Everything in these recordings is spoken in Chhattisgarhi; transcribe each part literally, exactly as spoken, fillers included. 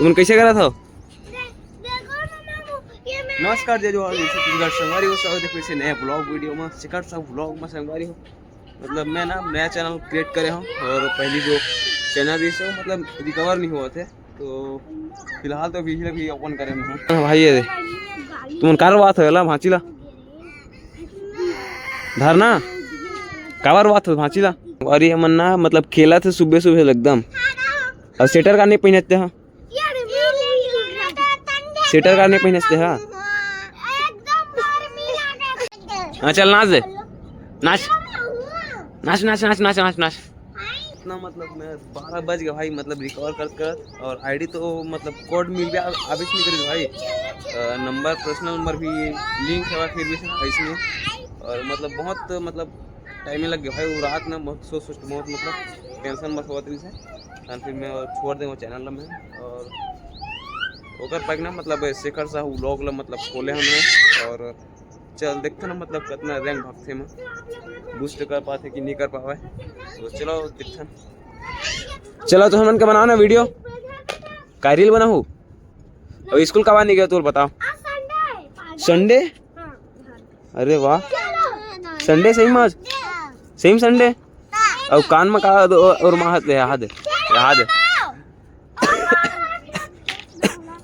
तुमन कैसे करत हो? नमस्कार, जय जोहार, जय छत्तीसगढ़ संगवारी हो, स्वागत है फिर से नया ब्लॉग वीडियो में। शिखर साहू ब्लॉग में संगवारी हो, मतलब मैं ना नया चैनल क्रिएट करे हूँ और पहली जो चैनल रही सो मतलब रिकवर नहीं हुआ थे, तो फिलहाल तो अभी अभी ओपन करे में हूँ। हाँ भाई, ये दे। तुमन कार बात हो ला भांची ला धरना, काबर बात हो भांची ला। और ये मन ना मतलब खेला थे सुबह सुबह एकदम, और स्वेटर का नहीं पहनते हैं। स्वेटर का नहीं पहनते हैं। हाँ, चल नाच दे, नाच, नाच, नाच, नाच, नाच, नाच, नाच। इतना मतलब मैं बारह बज गया भाई, मतलब रिकवर करत करत, और आईडी तो मतलब कोड मिल गया, अब आवेच नहीं करी भाई। अ, नंबर, पर्सनल नंबर भी लिंक है, फिर भी ऐसे नहीं। और मतलब बहुत मतलब टाइम लग गया भाई, वो रात में बहुत सोच सोच के बहुत मतलब टेंशन बस होत रही है। और फिर मैं छोड़ दे वो चैनल में, और ओकर पाइक ना मतलब शेखर साहू व्लॉग ला मतलब खोले हमने, और चल देखते ना मतलब कितना रैंक भागते में बूस्ट कर पाते कि नहीं कर पावे। तो चलो देखते हैं। चलो तो हमन के बनाओ ना वीडियो, का रील बनाहू? अब स्कूल कब आने गया तू बताओ। संडे। अरे वाह, संडे सही में आज, सही में संडे। और कान में का दो और माहत ले हाथ दे, हाथ दे।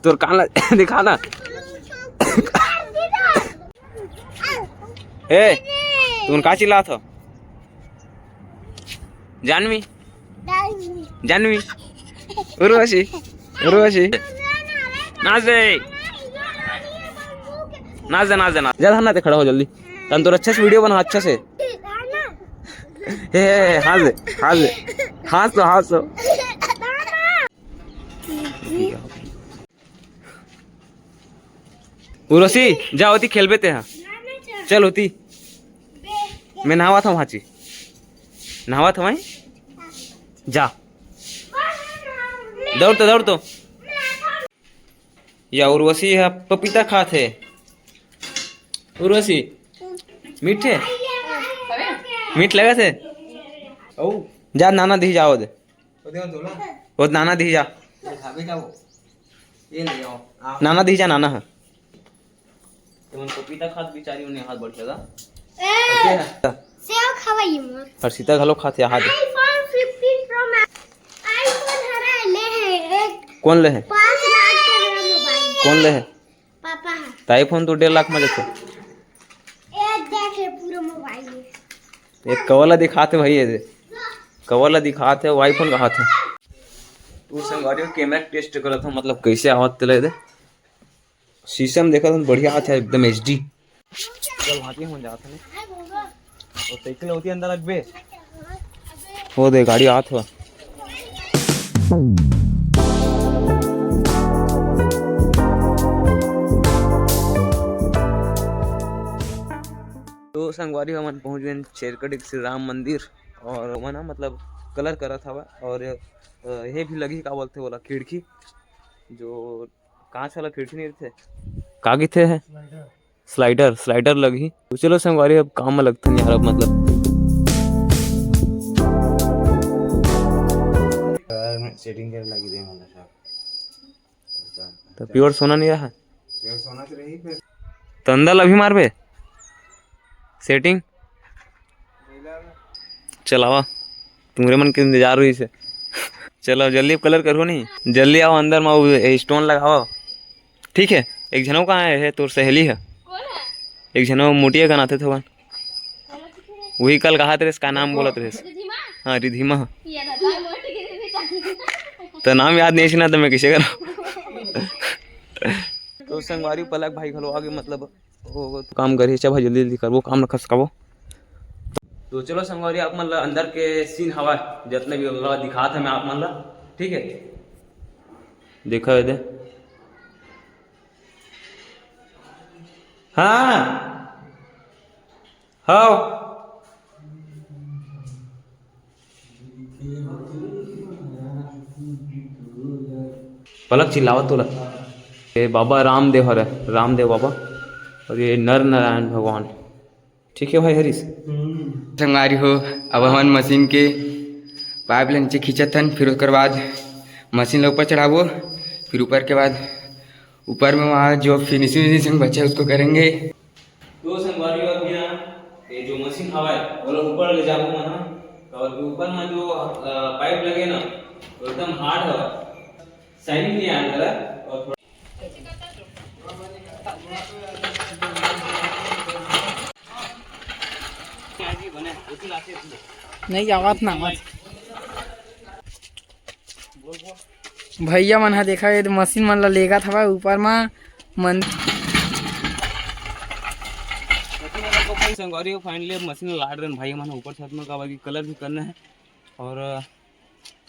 तोर कान ला दिखा ना। ए, तुमन का चिल्लात हो? जानवी, जानवी, उर्वशी, उर्वशी, नाच दे, नाच दे, नाच दे, नाच दे। जा धरना ते खड़ा हो जल्दी, तन तोर अच्छा से वीडियो बना, अच्छा से। हे, हे, हे, हंस दे, हंस दे, हंस तो, हंस तो। उर्वशी, जा होती खेलबे ते हा। चल होती। मैं नहावत हूँ भांची। नहावत हूँ भाई। जा। दौड़ तो, दौड़ तो। या उर्वशी है पपीता खात है। उर्वशी, मीठ है? मीठ लगा थे? जा नाना दी जाओ दे। वो नाना दी जा। ये ले जाओ। नाना दी जा, नाना है। तुमन पपीता खात बिचारी उन्हें हाथ बढ़िया दा। ए, सेव खवाई मोर। हर्षिता घलो खात है हाथ। iPhone fifteen Pro Max। iPhone हरा ले है एक। कौन ले है? पाँच लाख का हरा मोबाइल। कौन ले है? पापा है। तो iPhone तो डेढ़ लाख में लेते। ए देखे पूरा मोबाइल है। एक कवर ला दिखाते भाई, ये दे। कवर ला दिखाते, वो iPhone का हाथ है। तू संगवारी हो, कैमरा टेस्ट करत हूँ, मतलब कैसे आवत तेला दे। शीशा में देखा था, बढ़िया आता है एकदम एचडी। चल भांति हम जात हन। वो साइकिल होती अंदर रखबे। वो दे गाड़ी आत हो। तो संगवारी हमन पहुंच गए चेरकड़ी श्री राम मंदिर, और ओमा ना मतलब कलर करत हवा, और अ, ये भी लगी का बोलते बोला खिड़की, जो कांच वाला खिड़की नहीं रहते, का कहिथे है? स्लाइडर, स्लाइडर लगी। तो चलो संगवारी, अब काम में लगते हैं यार, अब मतलब। सेटिंग करे लगी दे मतलब सब। तो प्योर सोना नहीं रहा। प्योर सोना तो रही फिर। तो अंदर ला भी मारबे सेटिंग। चलावा, तुमरे मन के इंतजार हुई से। चलो जल्दी कलर करो नहीं, जल्दी आओ अंदर में, वो स्टोन लगाओ। ठीक है, एक झनो कहाँ है, है तोर सहेली है, एक झनो मोटिया गनाथे थोकन, वही कल कहा तेरे का नाम बोलत रहे। हाँ, रिधिमा। तो नाम याद नहीं है ना, तो मैं कैसे करूँ? तो संगवारी पलक भाई घलो आगे, मतलब वो तो काम करी, चल भाई जल्दी जल्दी करबो काम, न खसकाबो। तो चलो संगवारी, आप मन ला अंदर के सीन हवा, जितने भी हवा दिखात है मैं आप मन ला, ठीक है, देखा है दे। हाँ, हाँ। पलक चिल्लावत तोला। ये बाबा रामदेव हरे, रामदेव बाबा। और ये नर नारायण भगवान। ठीक है भाई हरीश? संगवारी हो, अब हमन मशीन के पाइप ला नीचे खींचत हन, फिर ओकर बाद मशीन ला ऊपर चढ़ाबो। फिर ऊपर के बाद, ऊपर में वहाँ जो फिनिशिंग विनिशिंग बचे, उसको करेंगे। तो संगवारी हो, अभी ना ये जो मशीन हवा है, वो लोग ऊपर ले जाबो मन, और ऊपर में जो पाइप लगे ना, वो एकदम हार्ड हवा, शाइनिंग नहीं आने लगा। और थोड़ा नहीं आवत ना, आवत। भैया मन ह, देखा, ये मशीन मन ला लेगत हवय ऊपर मा। मन संगवारी हो, finally अब मशीन ला लाद रहे हैं भाई मन ऊपर छत में, काबर कि कलर भी करना है। और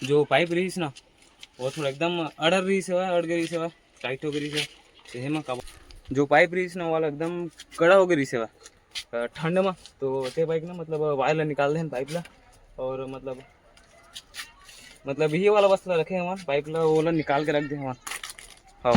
जो पाइप रहीस ना, वो थोड़ा एकदम अड़र रहीस हवय, अड़ गे रहीस हवय, टाइट हो गे रहीस हवय। तो एमा काबर जो पाइप रहीस ना, वाला एकदम कड़ा हो गे रहीस हवय, अ, ठंड में। तो ते बाइक ना, मतलब, वायर ला निकाल देहन, पाइप ला, और मतलब, मतलब, ये वाला बस ला रखे हवन, पाइप ला, वो ला निकाल के रख दे हवन। हाँ।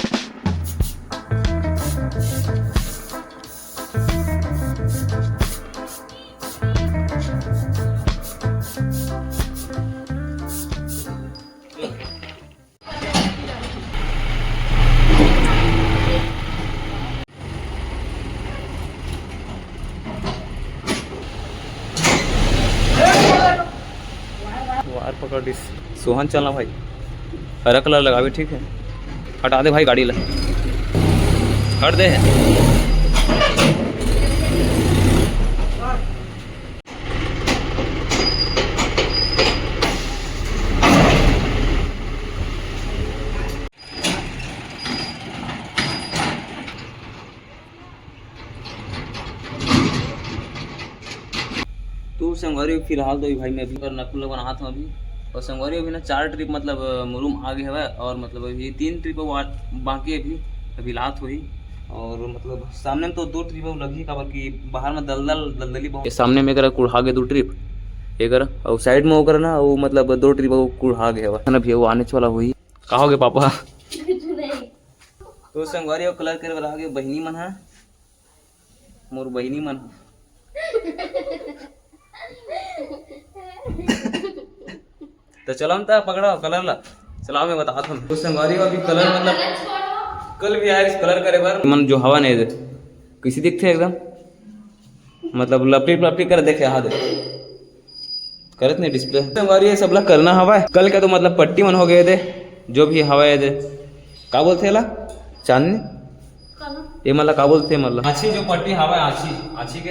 वायर पकड़ दिस। सोहन, चलना भाई, हरा कलर लगावे, ठीक है? हटा दे भाई गाड़ी ला, हट दे। तो संगवारी, फिलहाल तो अभी भाई मैं अभी कर नकुल बनात हूँ अभी। और संगवारी, अभी ना चार ट्रिप, मतलब, अ, मुरुम आ गए हवय, और मतलब अभी तीन ट्रिप और बाकी अभी, अभी लात होही। और मतलब सामने में तो दो ट्रिप और लगही, काबर कि बाहर में दलदल, दलदली बहुत। ये सामने में एकरा कुढ़ा गे दो ट्रिप, एकरा, और साइड में ओकर ना, वो मतलब दो ट्रिप वो कुढ़ा गे हवय ना भैया, वो आने वाला होही। का हो गे पापा? कुछ नहीं। तो संगवारी, वो कलर करे वाला आ गे बहिनी मन हा, मोर बहिनी मन हा। तो चलो ना, त पकड़ा कलर ला, चलाओ, मैं बतात हूँ। तो संगवारी, अभी कलर, मतलब, कल भी आए कलर करे बर। मन जो हवा नहीं दे, कैसे दिखते एकदम, मतलब, लपटी लपटी कर देखे, हाँ दे। करत नहीं डिस्प्ले। संगवारी, ये सब ला करना हवय। कल का तो मतलब पट्टी मन हो गए दे, जो भी हवय दे। का बोलथे ला? चांदनी? ये मन ला का बोलथे, मतलब? आछी जो पट्टी हवय, आछी, आछी के,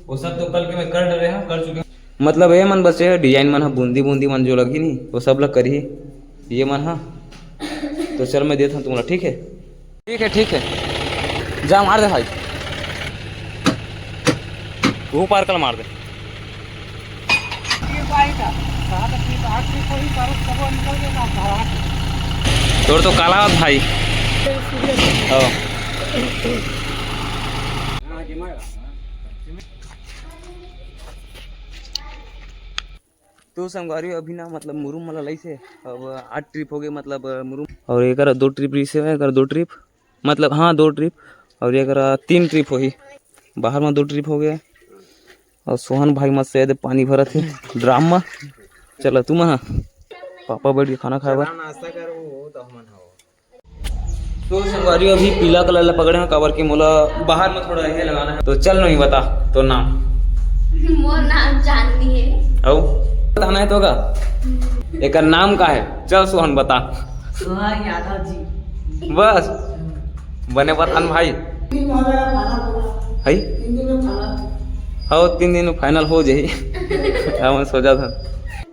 वो सब तो कल के मैं कर डरे हूँ, कर चुके हूँ। मतलब ये मन बचे हे, डिजाइन मन ह, बूंदी बूंदी मन जो लगी नहीं, वो सब ला करही ये मन ह। तो चल, मैं देता हूँ तुमला, ठीक है? ठीक है, ठीक है, जा मार दे भाई, वो पार कल मार दे। तोर तो काला होत भाई। हाँ। तो संगवारी, अभी ना, मतलब, मुरुम मला लइसे, अब आठ ट्रिप हो गए, मतलब, मुरुम, और एकर दो ट्रिप रिसे, एकर दो ट्रिप, मतलब, हाँ, दो ट्रिप, और एकर तीन ट्रिप होही। बाहर में दो ट्रिप हो गया, और सोहन भाई मस्त से पानी भरत है ड्राम में। चला तू मना, पापा बैठ के खाना खाए बर। तो संगवारी, अभी पीला कलर ला पकड़े हैं, काबर के मोला बाहर में थोड़ा ये लगाना है। तो चल, नहीं बता तो नाम। मोर नाम चांदनी है। अउ बताना है तो का? एकर नाम का है? चल सोहन, बता। सोहन यादव जी। बस, बने बतान भाई। तीन दिन हो गया final पूरा। है? तीन दिन में final। हाँ, तीन दिन में final हो जाही। हम सोचा था।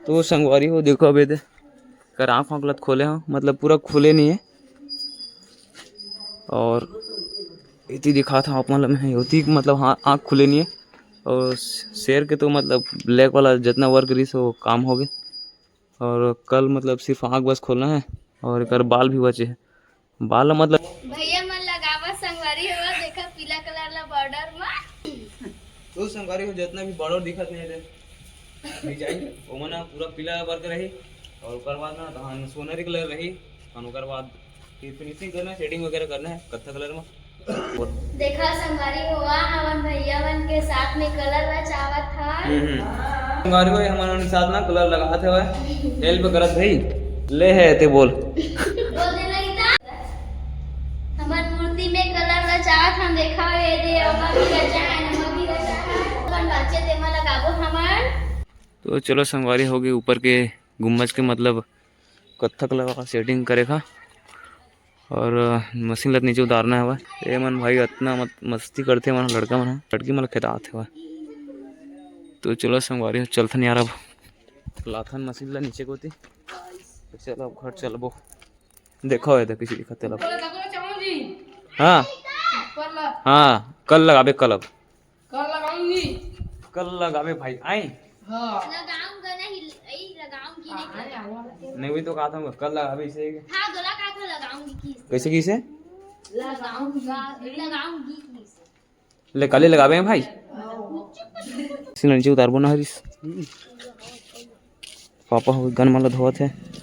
तो संगवारी हो, देखो अबे दे, कर आँख वाँख लत खोले हो, मतलब पूरा खुले नहीं है। और इति दिखात हव आप मन ल मैं, ओती मतलब, हाँ, आँख खुले नहीं है। और शेर के तो मतलब black वाला जितना work रहिस, वो काम हो गए। और कल मतलब सिर्फ आँख बस खोलना है और एकर बाल भी बचे है। बाल मतलब भैया मन लगावा संगवारी हो, देखा पीला कलर ला बॉर्डर में। तो संगवारी हो, जितना भी बॉर्डर दिखत नहीं है, डिजाइन, ओमन ह पूरा पीला वर्क रही, और ओकर बाद ना तहन सोनरी कलर रही, तहन ओकर बाद फिर फिनिशिंग करना है, शेडिंग वगैरह करना है कत्था कलर में। देखा संगवारी हो, हमन भैया मन के साथ में कलर रचावत हन। हम्म, हम्म। संगवारी हो, हमन साथ ना कलर लगात हवय, हेल्प करत भाई, ले है ते बोल। बोल दे ललिता। तो चलो संगवारी, हो गे ऊपर के गुम्बज के, मतलब कत्थक लगा setting करे का, और अ, मशीन ला नीचे उतारना हवय। ए मन भाई अतना मत, मस्ती करथे मन, लड़का मन ह, लड़की मन ला खेदात हवय। तो चलो संगवारी हो, चलथन यार, अब लाथन मशीन ला नीचे कोती, तो चलो अब घर चलबो। देखो, ये देखो, किसी दिखत तेला। हाँ, हाँ, कल लगाबे, कल अब। कल लगाऊंगी। कल लगाबे भाई, आई। हाँ। लगाऊंगा नहीं, नहीं लगाऊंगी नहीं। नहीं, वही तो कहा था मैं, कल लगाबे इसे। हाँ, दोला कहा था लगाऊंगी किस। कैसे, किसे? लगाऊंगा, लगाऊंगी किस। ले, काले लगाबे हैं भाई। इसे नीचे उतारबो ना हरीश। पापा हो गन मन ला धोवत हे।